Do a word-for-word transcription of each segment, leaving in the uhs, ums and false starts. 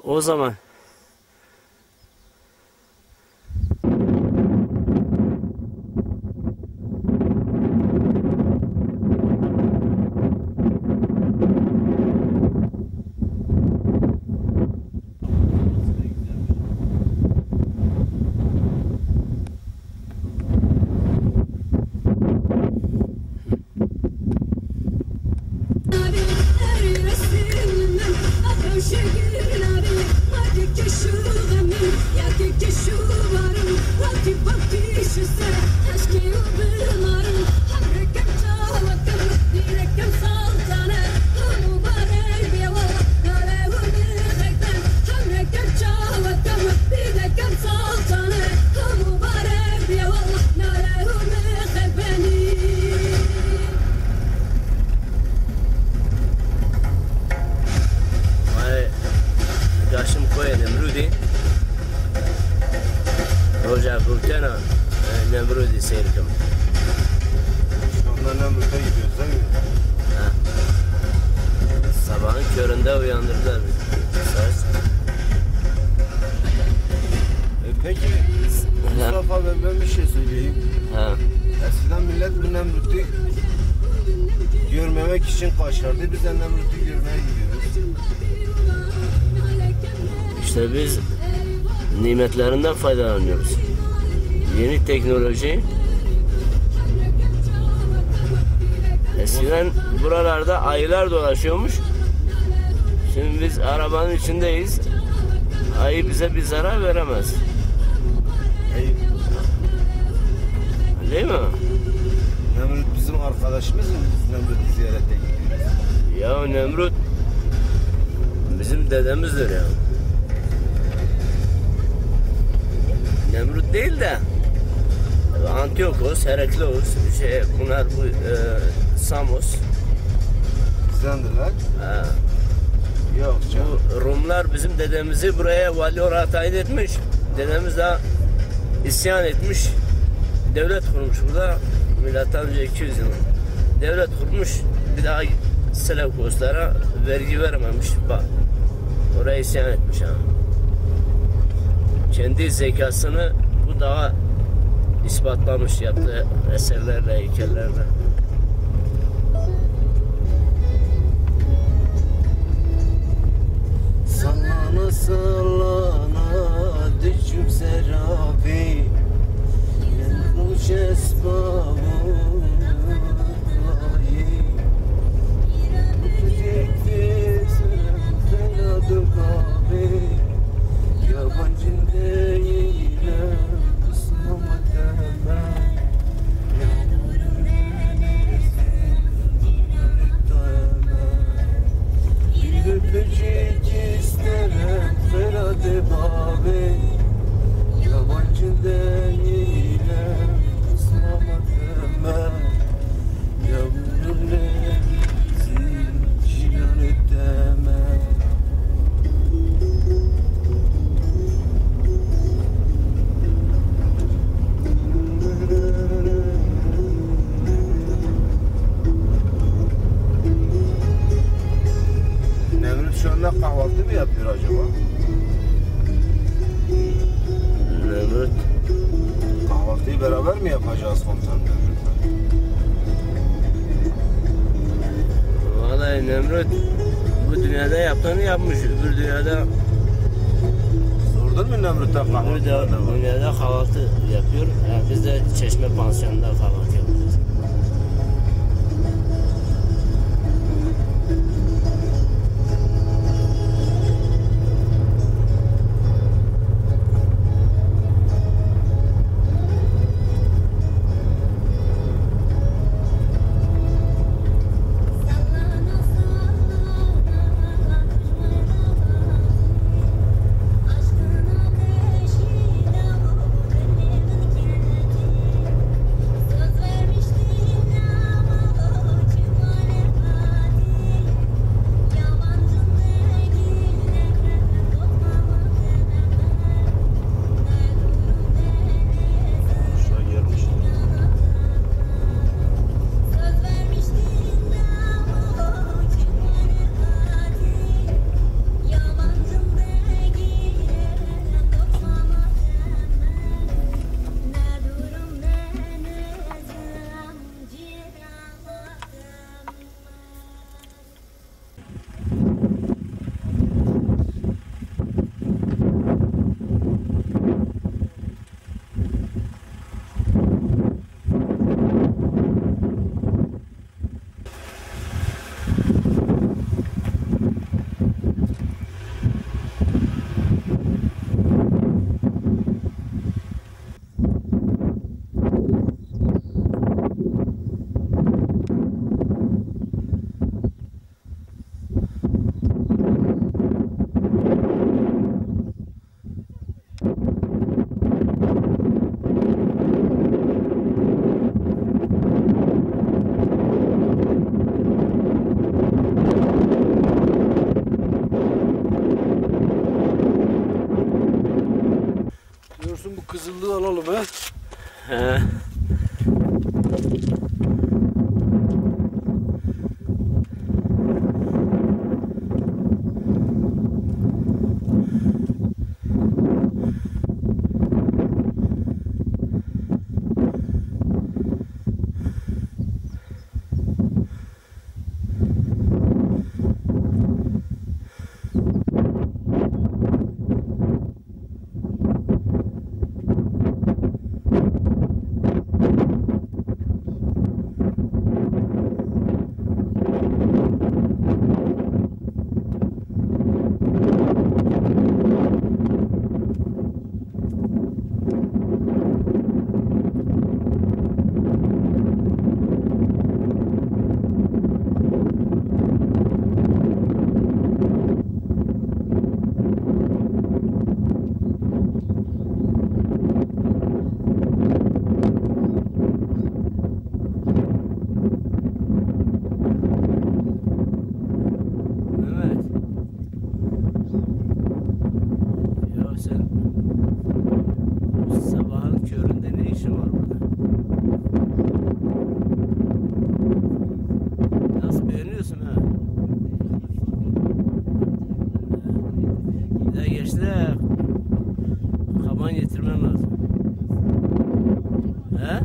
O zaman. Ay, gaşim koyê Nemrudî. Roja gurtena, e, Nemrudî seyr kim. Şu anda Nemrut'a gidiyoruz, değil mi? Ha. Sabahın köründe uyandırdılar bizi. Saat. E, peki, Mustafa, ben, ben bir şey söyleyeyim. Ha. Eskiden millet bu Nemrut'u görmemek için kaçardı. Biz de Nemrut'u görmeye gidiyoruz. İşte biz nimetlerinden faydalanıyoruz. Yeni teknoloji. Eskiden buralarda ayılar dolaşıyormuş. Şimdi biz arabanın içindeyiz. Ayı bize bir zarar veremez. Ayı. Değil mi? Nemrut bizim arkadaşımız mı? Biz Nemrut'u ziyarete gidiyoruz. Ya Nemrut bizim dedemizdir ya. Nemrut değil de Antiochos, Herakleios, şey, bunlar bu, e, Samos. Bizdendirler. Ha. Yok canım. Bu Rumlar bizim dedemizi buraya vali olarak tayin etmiş. Dedemiz de isyan etmiş. Devlet kurmuş burada. Milattan önce iki yüz yıl. Devlet kurmuş. Bir daha Seleukoslara vergi vermemiş. Bak. Oraya isyan etmiş ha. Kendi zekasını bu dağa ispatlamış yaptığı eserlerle, heykellerle. Sallana sallana düştüm serapi. Yanmış esbabım. Yabancı değilim, ısınma temel. Bir öpücük isterim, Ferhat abi. Yabancı değilim, ısınma temel. Nemrut şu anda kahvaltı mı yapıyor acaba? Nemrut. Kahvaltıyı beraber mi yapacağız komutanım Nemrut'la? Vallahi Nemrut bu dünyada yaptığını yapmış, öbür dünyada Sordun mu Nemrut'a kahvaltı? Öbür de dünyada kahvaltı yapıyor. Yani biz de Çeşme Pansiyon'da kahvaltı yapıyoruz. Kızıllığı alalım he. He. Mehmet. Ya sen sabahın köründe ne işin var burada? Nasıl beğeniyorsun ha? Bir daha geçti de kaban getirmen lazım. He?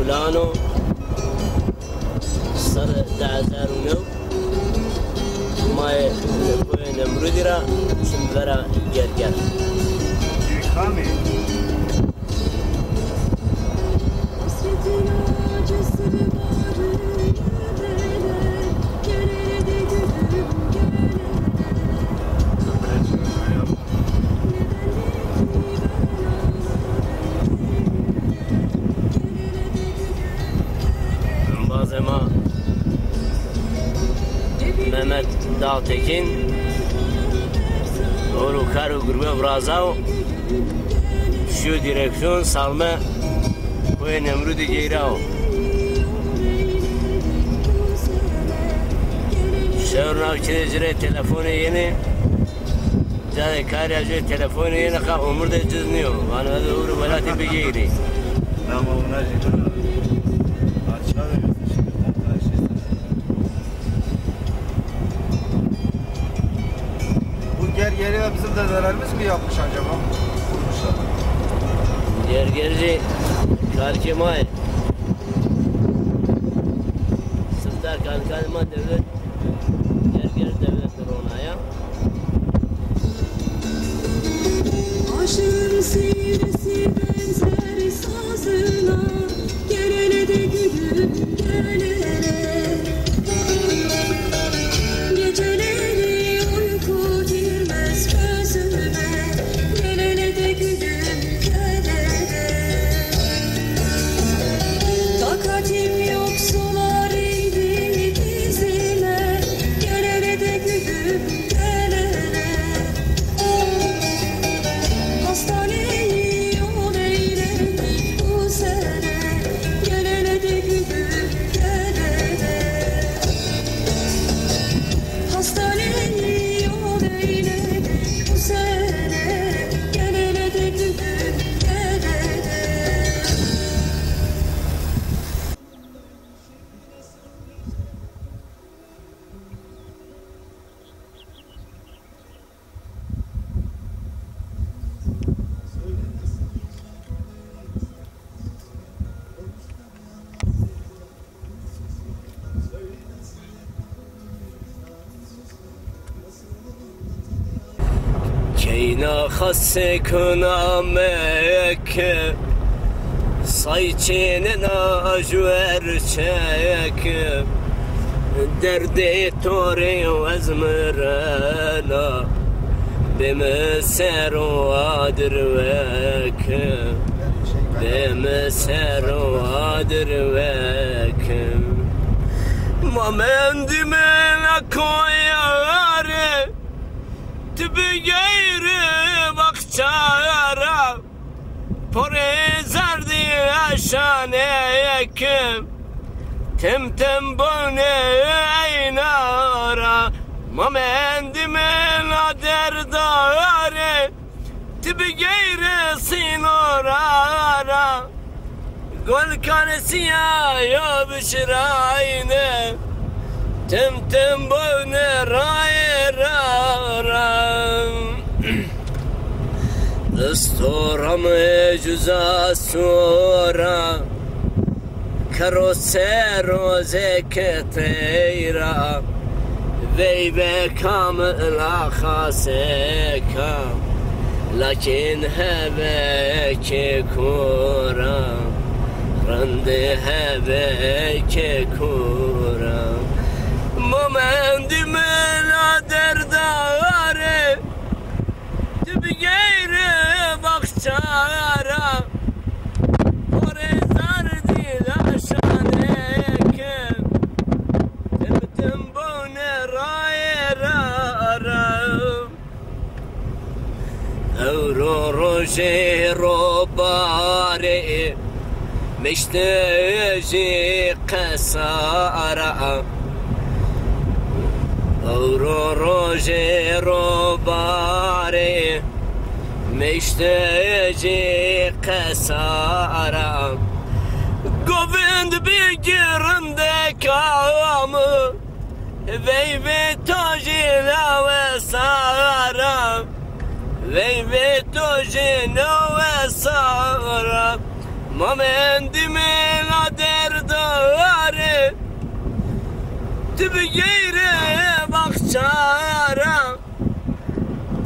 Lano serre di hezar û new ma yê koyê Nemrudî ra çim vera Gerger. Embazê ma Mehmet Dağtekin, hol û kar û grûbe viraza û şîyo dîreksîyon Salme koyê Nemrudî geyrao. Şewr nav çinê ci rê telefonê yenê. Ca de karê ci rê telefonê yenê, qa umur de ciz nîyo. Vano ez ûrê welatî bigeyrî. Nama wina jî bira. Açar. Bu Gerger'i bizim dedelerimiz mi yapmış acaba? Kurmuşlar. Gergerci kalkê ma yê. Sifta kalkanê ma devlet. Gerger devlet ronaya. Aşığın sinesi benzer sazına, gel hele de gülüm, gel hele. Geceleri uyku girmez gözüme, gel hele de gülüm, gel hele. Takatim yok sular indi dizime, gel hele de gülüm, gel hele. Hastaneyi yol eyledik bu sene, gel hele de gülüm, gel hele. Hastaneyi yol eyledik bu sene, gel hele de gülüm, gel hele. Keyna xasê kuna meke, say çênena ju erçeke. Derdê to rê ez mirena, bê mi ser o adir weke. Bê mi ser o adir weke. Ma mendî mi na koyare, ti bigeyri baxçara. Porê zerdî eşanê kim, tim tim bonê eynara. Ma mendî mi na derdare, ti bigeyri sînora ra. Golkanê sîya yo bişirayne, tim tim bone raye ra ra. Istora mi cuza sora, kero se roze ke teyra. Veyve kam ila xaseka, lakin hevekê kora, rindê hevekê kora. Ma mendî mi na derdare, ti bigeyri baxçara. Porê zerdî eşanê kim, tim tim bone raye ra ra. Ewro rojê robarê, meştejî qesara. Ewro rojê robarê, meştejî qesara. Govind bigirinde kamı, veyvê to jî lawe sara. Veyvê to jî lawe sara. Ma mendî mi na Bigeyre baxçara,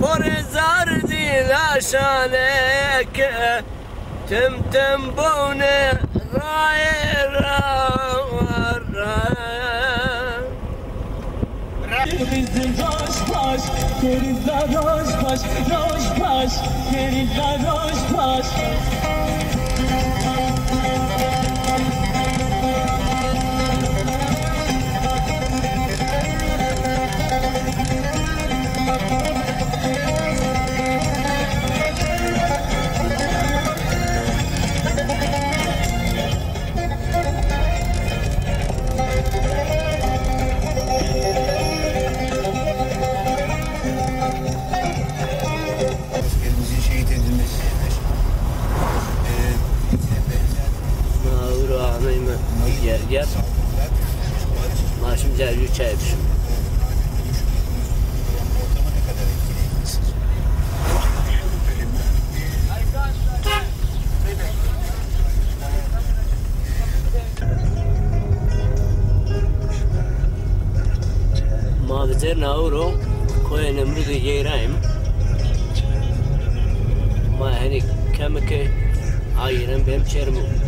porê zardî laşaneke, tim tim bone raye ra ra. Bizim roj baş, Kurdlar roj baş, roj baş, Kurdlar roj baş. Askerimizin şehit edilmesi, e, benzer Mağrur ağanayım. Gel, gel. Ma şimdi çay içelim. Ma vizêr nawiro koyê Nemrûdê Geyrayim. Ma henî kemike ayîrên bêm çermû.